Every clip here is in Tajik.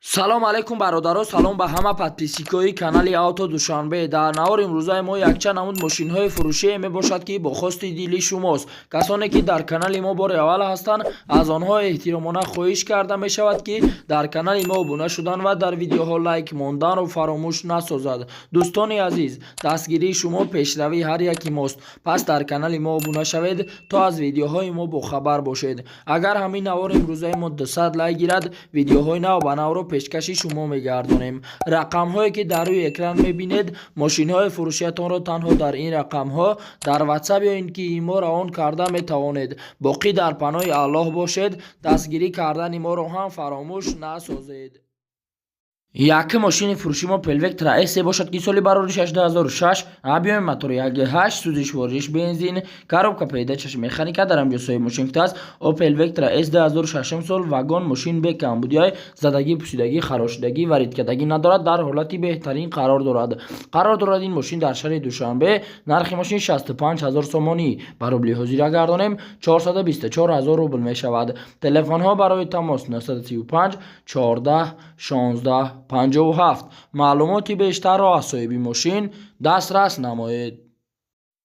Салом алейкум, бародаро, салом ба ҳама подписчикои канали Авто Душанбе. Дар навори имрӯзаи мо якчанд намуд мошинҳои фурӯшие мебошад, ки бо хости дили шумост. Касоне ки дар канали мо бори аввал ҳастанд, аз онҳо эҳтиромона хоҳиш карда мешавад, ки дар канали мо обуна шудан ва дар видеоҳо лайк монданро фаромӯш насозад. Дӯстони азиз, дастгирии шумо пешравии ҳар яки мост, пас дар канали мо обуна шавед, то аз видеоҳои мо бохабар бошед. Агар ҳамин навори имрӯзаи мо 200 лайк гирад, видеоҳои нав ба навро пешкаши шумо мегардонем. Рақамҳое ки дар рӯи экран мебинед, мошинҳои фурӯшиятонро танҳо дар ин рақамҳо дар Ватсап ё ин ки имо равон карда метавонед. Боқӣ дар паноҳи Аллоҳ бошед, дастгирӣ кардани моро ҳам фаромӯш насозед. Якум мошини фурӯши мо Опел Вектра S бошад, ки соли бароришаш 2006, объёми мотори 1.8, сӯзишвориш бензин, коробка передачаш механика, дар ҳамҷо соҳиби мошин гуфтааст. Opel Vectra S 2006 сол, вагон, мошин бе камбудиҳои задагӣ, пусидагӣ, харошидагӣ ва ридкардагӣ надорад, дар ҳолати беҳтарин қарор дорад. Қарор дорад ин мошин дар шаҳри Душанбе. Нархи мошин 65 ҳазор сомонӣ, ба рубли ҳозира гардонем, 424 ҳазор рубл мешавад. Телефонҳо барои тамос 935 14 16 57. Маълумоти бештарро аз соҳиби мошин дастрас намоед.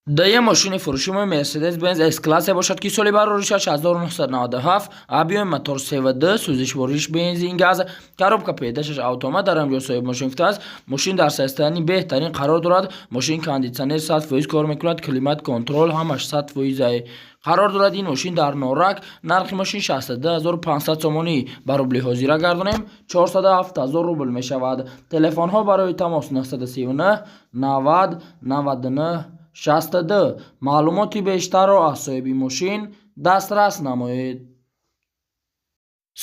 Дуюм мошини фурӯши мо Mercedes-Benz S-классе бошад, ки соли бароришаш 1997, объёми мотор 3.2, сӯзишвориш бензин, газ, коробка передачаш автомат, дар ҳамҷо соҳиби мошин гуфтааст. Мошин дар состоянии беҳтарин қарор дорад. Мошин кондитсионер 100% кор мекунад, климат контроль ҳамаш 100%. Қарор дорад ин мошин дар Норак. Нархи мошин 62 500 сомонӣ, ба рубли ҳозира гардонем, 407 ҳазор рубл мешавад. Телефонҳо барои тамос 939 90 99 62. Маълумоти бештарро аз соҳиби мошин дастрас намоед.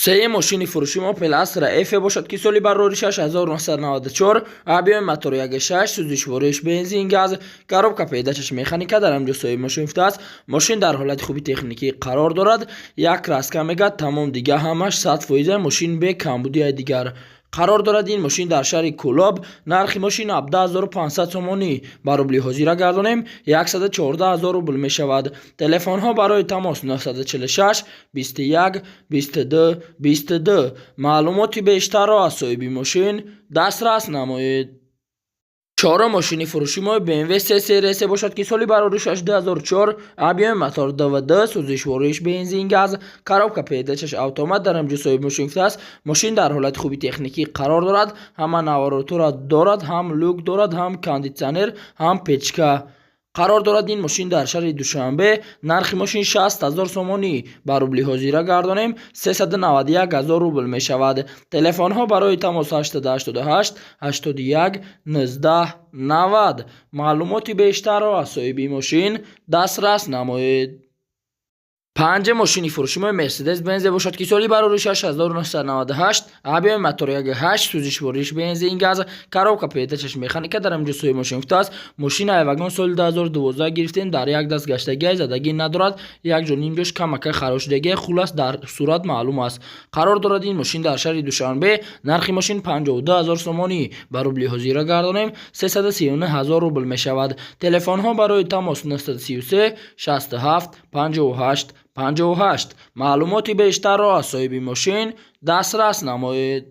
Сеюм мошини фурӯши мо Opel Astra F бошад, ки соли бароришаш 1994, объёми мотори 1.6, сӯзишвориш бензин, газ, коробка передачаш механика, дар ҳамҷо соҳиби мошин гуфтааст. Мошин дар ҳолати хуби техникӣ қарор дорад, як краска мегад, тамом, дига ҳамаш 100%, мошин бе камбудияи дигар. Қарор дорад ин мошин дар шаҳри Кӯлоб. Нархи мошин 17 500 сомонӣ, ба рубли ҳозира гардонем, 114 ҳазор рубл мешавад. Телефонҳо барои тамос 946 21 22 22. Маълумоти бештарро аз соҳиби мошин дастрас намоед. Чорум мошини фурӯши мо BMW 3 Series бошад, ки соли бароришаш 2004, объёми мотор 2.2, сӯзишвориш бензин, газ, коробка передачаш автомат, дар ҳамҷо соҳиби мошин гуфтааст. Мошин дар ҳолати хуби техникӣ қарор дорад, ҳама наворотура дорад, ҳам люк дорад, ҳам кондитсионер, ҳам печка. Қарор дорад ин мошин дар шаҳри Душанбе. Нархи мошин 60 ҳазор сомонӣ, ба рубли ҳозира гардонем, 391 ҳазор рубл мешавад. Телефонҳо барои тамос 888 81 19 90. Маълумоти бештарро аз соҳиби мошин дастрас намоед. Панҷум мошини фурӯши мо Мерседес Бензе бошад, ки соли бароришаш 1998, объёми мотори 1.8, сӯзишвориш бензин, газ, коробка передачаш механика, дар ҳамҷо соҳиби мошин гуфтааст. Мошин айвагон соли 2012 гирифтем, дар як даст гаштагиай, задагӣ надорад, як ҷо нимҷош камака харошидагиай, хуллас, дар сурат маълум аст. Қарор дорад ин мошин дар шаҳри Душанбе. Нархи мошин 52 ҳазор сомонӣ, ба рубли ҳозира гардонем, 339 ҳазор рубл мешавад. Телефонҳо барои тамос 933 67 58 58. Маълумоти бештарро аз соҳиби мошин дастрас намоед.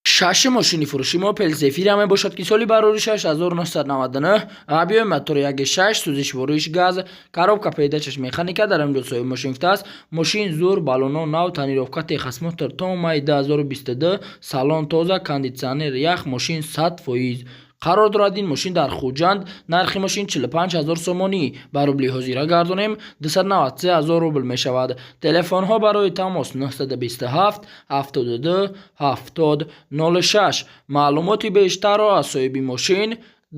Шашум мошини фурӯши мо Opel Zafira мебошад, ки соли бароришаш 1999, объёми мотори 1.6, сӯзишвориш газ, коробка передачаш механика, дар ҳамҷо соҳиби мошин гуфтааст. Мошин зур, баллоно нав, тонировка, техосмотр то майи 2022, салон тоза, кондитсионер ях, мошин 100%. Қарор дорад ин мошин дар Хуҷанд. Нархи мошин 45 ҳазор сомонӣ, ба рубли ҳозира гардонем, 293 ҳазор рубл мешавад. Телефонҳо барои тамос 927 72 70 06. Маълумоти бештарро аз соҳиби мошин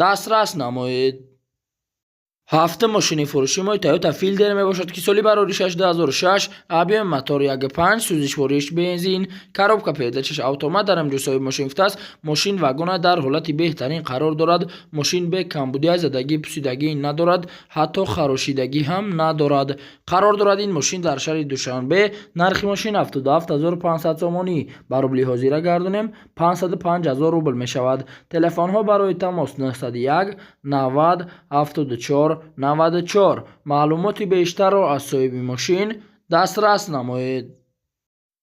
дастрас намоед. Ҳафтум мошини фурӯши мо Toyota Fielder мебошад, ки соли бароришаш 2006, объёми мотор 1.5, сӯзишвориш бензин, коробка передачаш автомат, дар ҳамҷо соҳиби мошин гуфтааст. Мошин вагона, дар ҳолати беҳтарин қарор дорад. Мошин бе камбудия, задагӣ, пусидагӣ надорад, ҳатто харошидагӣ ҳам надорад. Қарор дорад ин мошин дар шаҳри Душанбе. Нархи мошин 77 500 сомонӣ, ба рубли ҳозира гардонем, 505 ҳазор рубл мешавад. Телефонҳо барои тамос 901 90 74 94. Маълумоти бештарро аз соҳиби мошин дастрас намоед.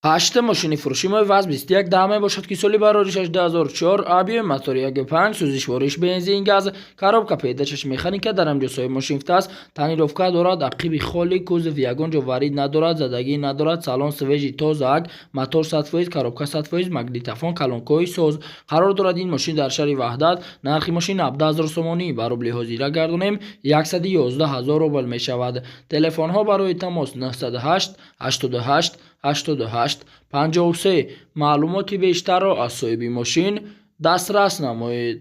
Ҳаштум мошини фурӯши мо ВАЗ 2110 мебошад, ки соли бароришаш 2004, объёми мотори 1.5, сӯзишвориш бензин газ, коробка передачаш механика. Дар ҳамҷо соҳиби мошин гуфтааст, тонировка дорад, ақиби холи, кузов ягон ҷо варид надорад, задагӣ надорад, салон свежий, тозаак, мотор 100%, коробка 100%, магнитофон, колонкаҳои соз. Қарор дорад ин мошин дар шаҳри Ваҳдат. Нархи мошин 17 000 сомонӣ, ба рубли ҳозира гардонем, 111 000 рубл мешавад. Телефонҳо барои тамос 908 88 88 53. Маълумоти бештарро аз соҳиби мошин дастрас намоед.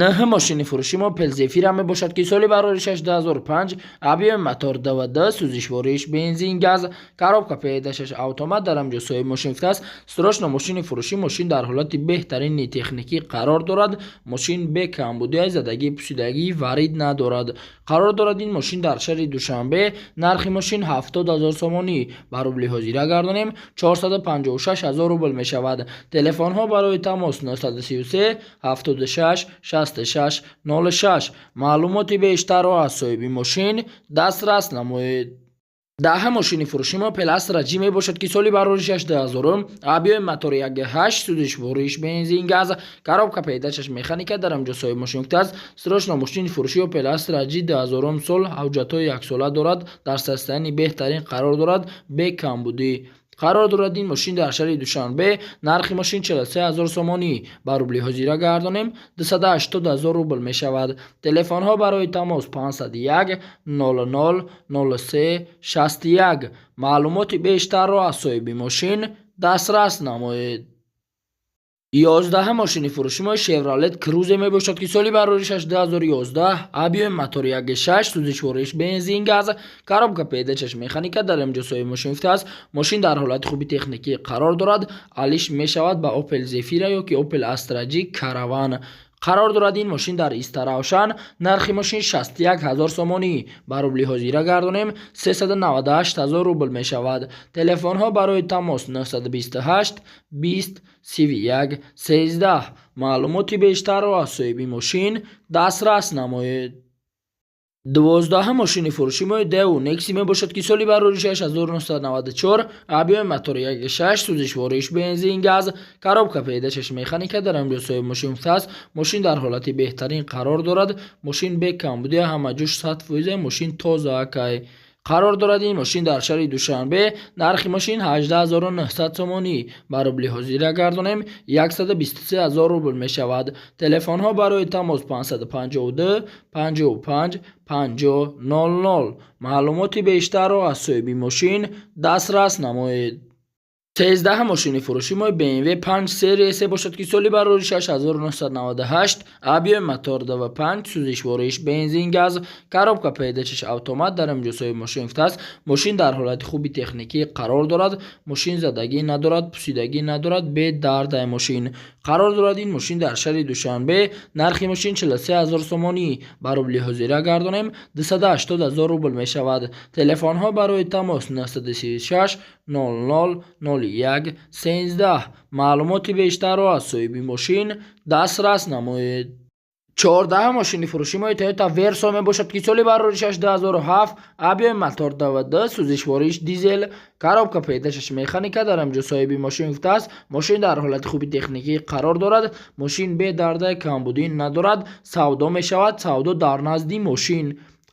Нӯҳум мошини фурӯши мо Опел Зефира мебошад, ки соли бароришаш 2005, объёми мотор 2.2, сӯзишвориш бензин газ, коробка передачаш автомат. Дар ҳамҷо соҳиби мошин гуфтааст, срочно мошини фурӯшӣ. Мошин дар ҳолати беҳтарини техникӣ қарор дорад, мошин бе камбудиай, задагӣ, пусидагӣ, варид надорад. Қарор дорад ин мошин дар шаҳри Душанбе. Нархи мошин 70 000 сомонӣ, ба рубли ҳозира гардонем, 456 000 рубл мешавад. Телефонҳо барои тамос 933 76 66 06. Маълумоти бештарро аз соҳиби мошин дастрас намоед. Даҳум мошини фурӯши мо Опел Астра Ҷи мебошад, ки соли бароришаш 2000, объёми мотори 1.8, сӯзишвориш бензин газ, коробка передачаш механика. Дар ҳамҷо соҳиби мошин гуфтааст, срочно мошини фурӯши Опел Астра Ҷи 2000 сол, ҳуҷҷатҳои яксола дорад, дар состоянии беҳтарин қарор дорад, бе камбудӣ. Қарор дорад ин мошин дар шаҳри Душанбе. Нархи мошин 43 000 сомонӣ, ба рубли ҳозира гардонем, 280 000 рубл мешавад. Телефонҳо барои тамос 501 00 03 61. Маълумоти бештарро аз соҳиби мошин дастрас намоед. 11-ум мошини фурӯши мо Шевролет Крузе мебошад, ки соли бароришаш 2011, объёми мотори 1.6, сӯзишвориш бензин газ, коробка передачаш механика. Дар инҷо соҳиби мошин гуфтааст, мошин дар ҳолати хуби техникӣ қарор дорад, алиш мешавад ба Опел Зефира ё ки Опел Астра Ҷи Караван. Қарор дорад ин мошин дар Истаравшан. Нархи мошин 61 000 сомонӣ, ба рубли ҳозира гардонем, 398 000 рубл мешавад. Телефонҳо барои тамос 928 20 31 13. Маълумоти бештарро аз соҳиби мошин дастрас намоед. 12-ум мошини фурӯши мо Дэу Некси мебошад, ки соли бароришаш 1994, объёми мотори 1.6, сӯзишвориш бензин газ, коробка передачаш механика. Дар инҷо соҳиби мошин гуфтааст, мошин дар ҳолати беҳтарин қарор дорад, мошин бе камбудия, ҳама ҷош 100%, мошин тозаакай. Қарор дорад ин мошин дар шаҳри Душанбе. Нархи мошин 18 900 сомонӣ, ба рубли ҳозира гардонем, 123 000 рубл мешавад. Телефонҳо барои тамос 552 55 50 00. Маълумоти бештарро аз соҳиби мошин дастрас намоед. 13-ум мошини фурӯши мо BMW 5 серия се бошад, ки соли бароришаш 1998, объёми мотор 2.5, сӯзишвориш бензин газ, коробка передачаш автомат. Дар инҷо соҳиби мошин гуфтааст, мошин дар ҳолати хуби техникӣ қарор дорад, мошин задагӣ надорад, пусидагӣ надорад, бедардай мошин. Қарор дорад ин мошин дар шаҳри Душанбе. Нархи мошин 43 000 сомонӣ, ба рубли ҳозира гардонем, 280 000 рубл мешавад. Телефонҳо барои тамос 936 00 01 13. Маълумоти бештарро аз соҳиби мошин дастрас намоед. 14-ум мошини фурӯши мо Toyota Verso мебошад, ки соли бароришаш 2007, объёми мотор 2.2, сӯзишвориш дизел, коробка передачаш механика. Дар инҷо соҳиби мошин гуфтааст, мошин дар ҳолати хуби техникӣ қарор дорад, мошин бедарда, камбудӣ надорад, савдо мешавад, савдо дар назди мошин.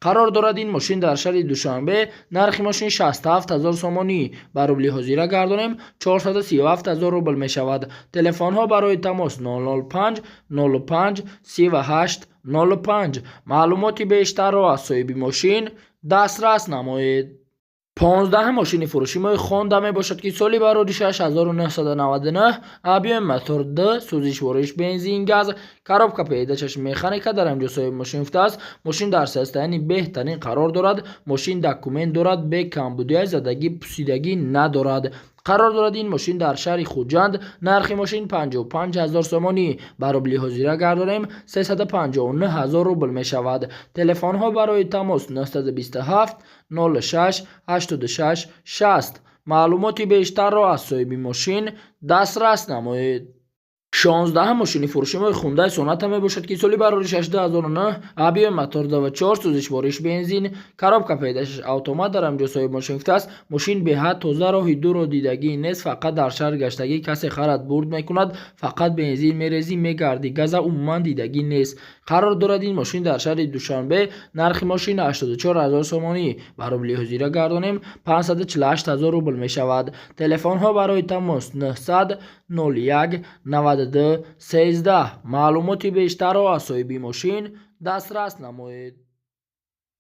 Қарор дорад ин мошин дар шаҳри Душанбе. Нархи мошин 67 000 сомонӣ, ба рубли ҳозира гардонем, 437 000 рубл мешавад. Телефонҳо барои тамос 005 05 38 05. Маълумоти бештарро аз соҳиби мошин дастрас намоед. 15-ум мошини фурӯши мо Хонда мебошад, ки соли бароришаш 1999, объёми мотор 2, сӯзишвориш бензин газ, коробка передачаш механика. Дар инҷо соҳиби мошин гуфтааст, мошин дар состоянии беҳтарин қарор дорад, мошин документ дорад, бе камбудиай, задагӣ, пусидагӣ надорад. Қарор дорад ин мошин дар шаҳри Хуҷанд. Нархи мошин 55 000 сомонӣ, ба рубли ҳозира гардонем, 359 000 рубл мешавад. Телефонҳо барои тамос 927 06 86 60. Маълумоти бештарро аз соҳиби мошин дастрас намоед. 16-ум мошини фурӯши мо Хундай Соната мебошад, ки соли бароришаш 2009, объёми мотор 24, сӯзишвориш бензин, коробка передачаш автомат. Дар ҳамҷо соҳиби мошин гуфтааст, мошин беҳад тоза, роҳи дурро дидагӣ нест, фақат дар шаҳр гаштагӣ. Касе харад, бурд мекунад, фақат бензин мерезӣ, мегардӣ, газа умуман дидагӣ нест. Қарор дорад ин мошин дар шаҳри Душанбе. Нархи мошин 84 ҳазор сомонӣ, ба рубли ҳозира гардонем, 548 ҳазор рубл мешавад. Телефонҳо барои тамос 900 01 92 13. Маълумоти бештарро аз соҳиби мошин дастрас намоед.